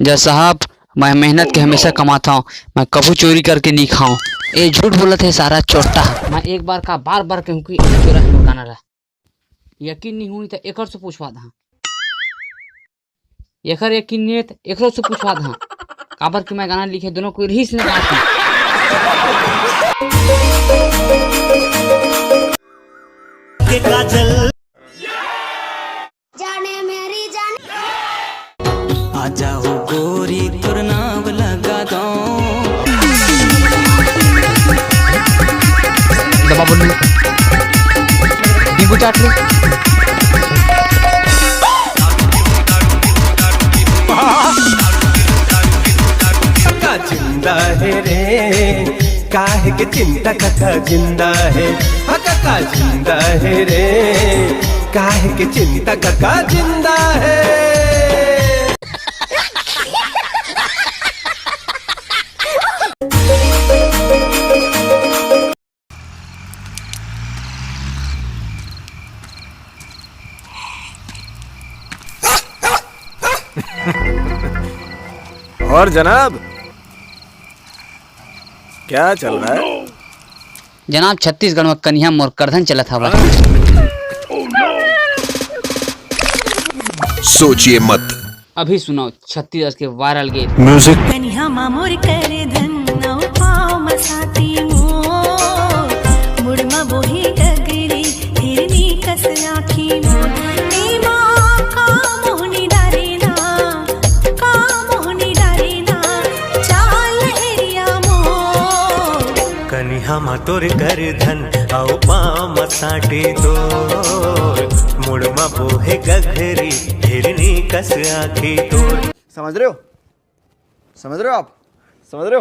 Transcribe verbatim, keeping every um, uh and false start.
जज साहब, मैं मेहनत के हमेशा कमात हंव, मैं कभू चोरी करके नी खांव। ए झूठ बोलत हे सारा चोट्टा। मैं एक बार का बार बार कहूं कि चोरा हे मोर गाना ला। यकीन नी होई त एकर से पूछवा दहा। एकर यकीन नी हे त एकरो से पूछवा दहा। काबर कि मैं गाना लिखे दोनों कोई रहीस ने बात हे। के काजल। जाने मेरी जान। आ जाओ गोरी, तोर नाम लगा दो। दबा बोलू। नींबू चाट ले। का जिंदा है रे, काहे के चिंता का, का जिंदा है, हा, का, का जिंदा है रे, काहे के चिंता का, का जिंदा है। और जनाब, क्या चल रहा है? जनाब, छत्तीसगढ़ में कनिहा मोर करधन चलत हवय। सोचिए मत। अभी सुनाओ छत्तीसगढ़ के वायरल गीत। म्यूजिक। कनिहा मा मोर करधन, अउ पाँव मा साटी मोर, मुड़ मा बोहे गगरी, हिरनी कस आँखी मोर, एमा का मोहनी डारे ना, का मोहनी डारे ना, चाल लहरिया मोर। कनिहा मा तोर करधन, अउ पाँव मा साटी तोर, मुड़ मा बोहे गगरी, हिरनी कस आँखी तोर। समझ रहे हो? समझ रहे हो आप? समझ रहे हो?